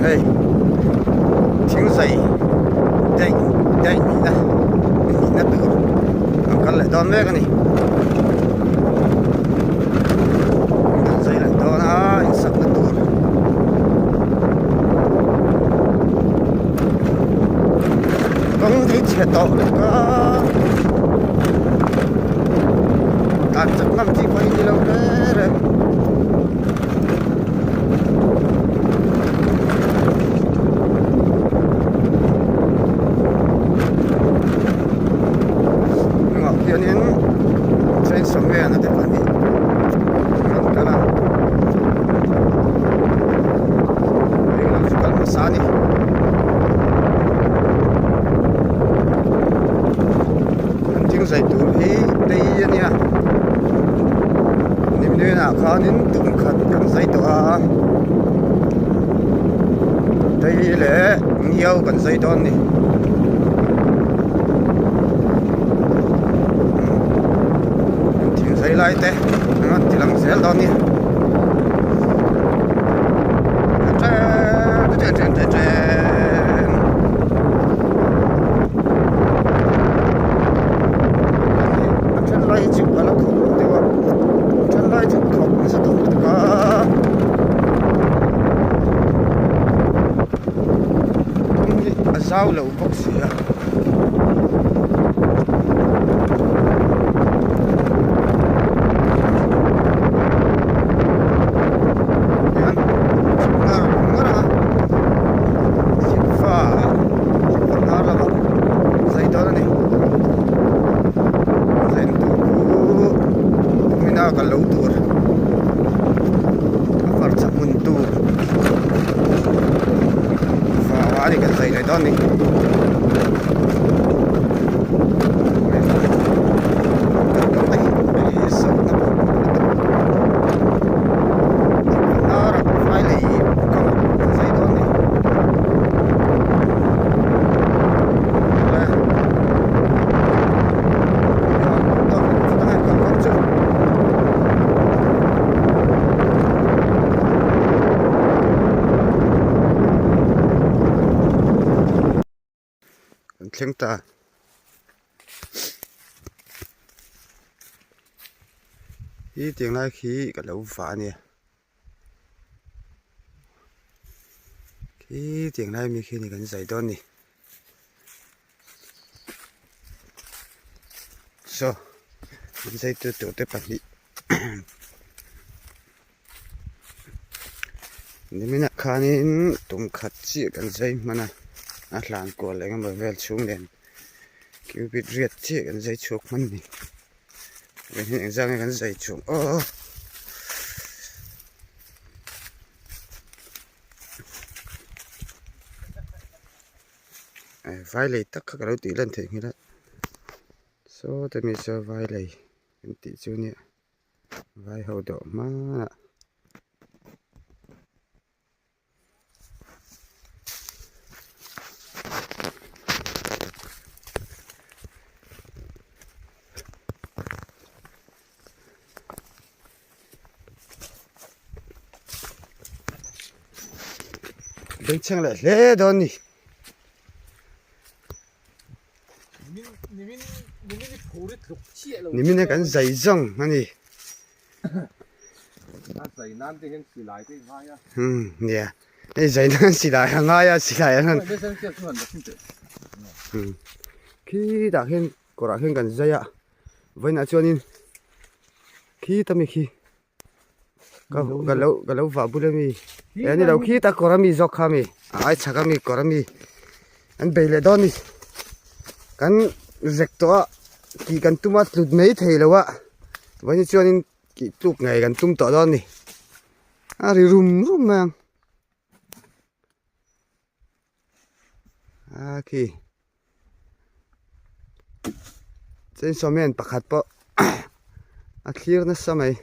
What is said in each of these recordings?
Hei thing zai daih daih nihna nihna tur an kal leh dawn mek a ni. An zai leh dawn a insakna tur. Kawng hi chhe tawh lutuk a tlan chak ngam chi pawh hi ni lo reng reng. Hnungah khianin chainsaw man a te pahnih an kal a englo chu kal hmasa a ni. An thing zai tur hi tei a nia nimnuiah khanin tum khat kan zai tawh a tei leh ngiau kan zai dawn a ni. Thing zai lai te an rawn ti lang zel dawn a ni. A then lai hi chu a la khawk lo deuh a a then lai chu khawk nasa tawh lutuk a kawng hi a zau lo bawk si a. Hian ngar ngar a thingfa hnar lamah zai dawn a ni zain tur chu kumina kal lo tur a farchhak hmun tur vang a ni kan zai leh dawn a ni. Kan thleng ta. Hi tiang lai khi ka lo vah a nia. Khi tiang lai mi khi ni kan zai dawn ni. Saw an zai tu tur te pahnih niminah khanin tum khat chiah kan zai hman a a hlan kual eng emaw vel chhung nen cubit riat chiah kan zai chhuak hman a ni engzah nge kan zai chhuak aw. Vai lei tak kha ka lo tih lan theih nghilh a saw te mi saw vai lei an tih chu nia vai ho dawh hmanah. Bengchheng leh hle dawn ni. Nimin a kan zai zawng a ni. Nia hei zai nan silai a ngai a silai a han khitah khian kawrah khian kan zai a vawiinah chuanin khita mi khi ka ka lo ka lo vah bul ami eh ani lo khita kawr ami zawk kha ami a ai chhak ami kawr ami an bei leh dawn a ni kan rek tawh a tih kan tum a tlut mai thei lo a vawiin hi chuanin tih tluk ngei kan tum tawh dawn a ni a ri rum rum mai ang a khi. Chainsaw man pakhat pawh a thlir nasa mai.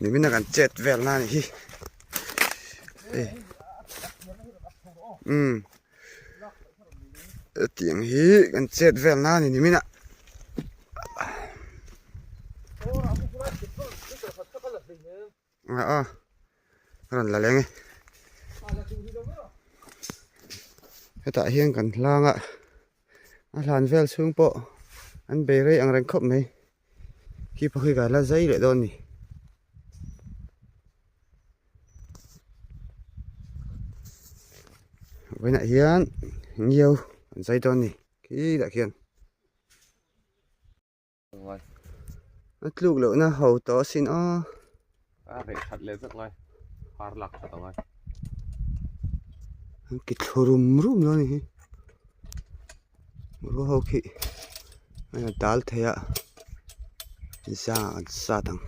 Nimina kan chet vel na ni hi. Hei. Umm. Tiang hi kan chet vel na ni nimina. A a rawn la leng e. Hetah hian kan hlang a a hlan vel chhung pawh an bei rei ang reng khawp mai. Khi pakhi ka la zai leh dawn a ni. Vawiinah hian ngiau an zai dawn a ni khitah khian. A tluk lohna ho tawh asin aw. A reh that leh vek ngai har lak that angai. An ki thlu rum rum dawn a ni hi. Ru ho khi a dal thei a za an sat ang.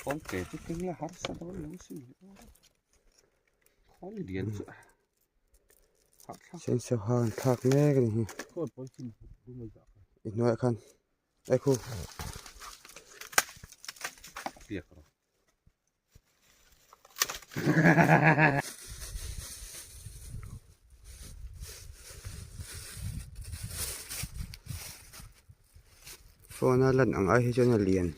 Kawng ke chu keng la harsa dawn lo sin. Kawng lian chu. Senso ha an thlak mek a ni hi i hnuaiah khan ai khu phone a lan ang ai hi chuan a lian.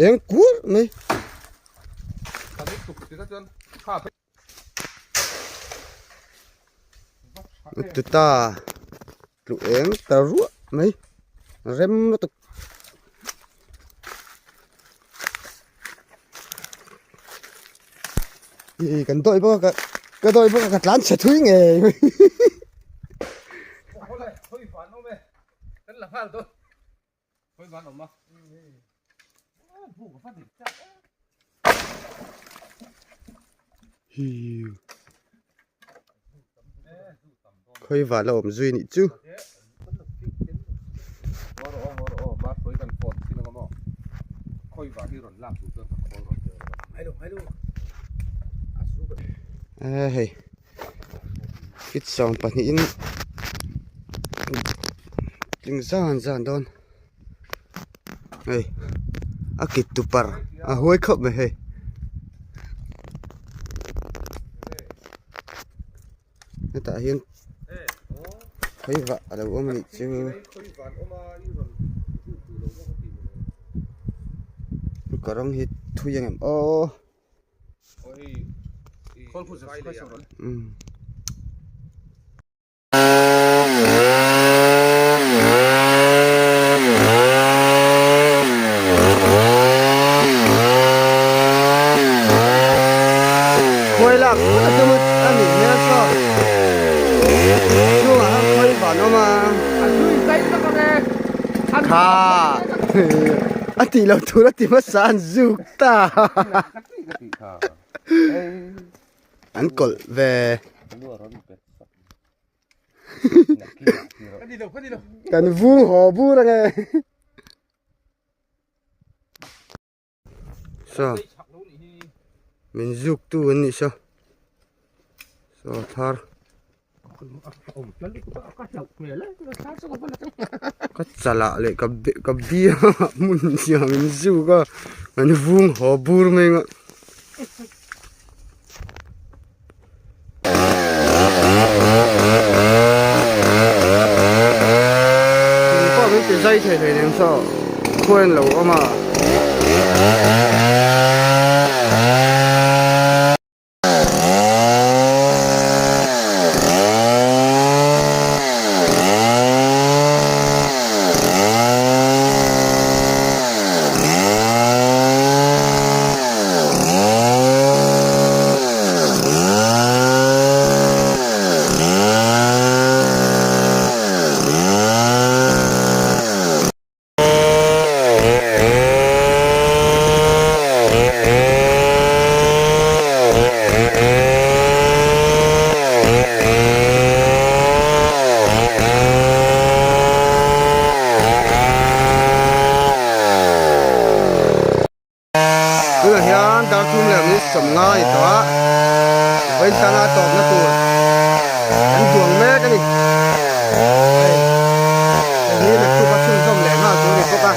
Eng kual mai. Tuta tlu eng ta ruah mai rem lutuk. Ih kan dawi bawk a ka dawi bawk a ka tlan chhe thui ngei mai. Khawi val a awm zui nih chu. Hei kit sawm pahnihin tling zan zan dawn. Hei a kit tupar a huai khawp mai hei. Hetah hian khawi vah a lo awm a nih chu. Ka rawng hi thui ang em aw. Umm. Khuai lak phut a tum a nih hmel saw chungah khan khawi van awm a kha a tih loh tur a ti hmasa an zuk ta an kawlh ve. Kan vung haw bur ange. Saw min zuk tu an nih saw saw thar. Ka chalah leh ka ka biang ah hmun siam in zuk a an vung haw bur mai ang a. Thing pawh min ti zai thei thei nen saw khuain lo awm a. Tunah hian dar thum leh min sawm ngai tawh a, vawiin tana tawpna tur an duang mek a ni. Hei hei hi naktuk a chhunzawm leh nghal tur a ni bawk a.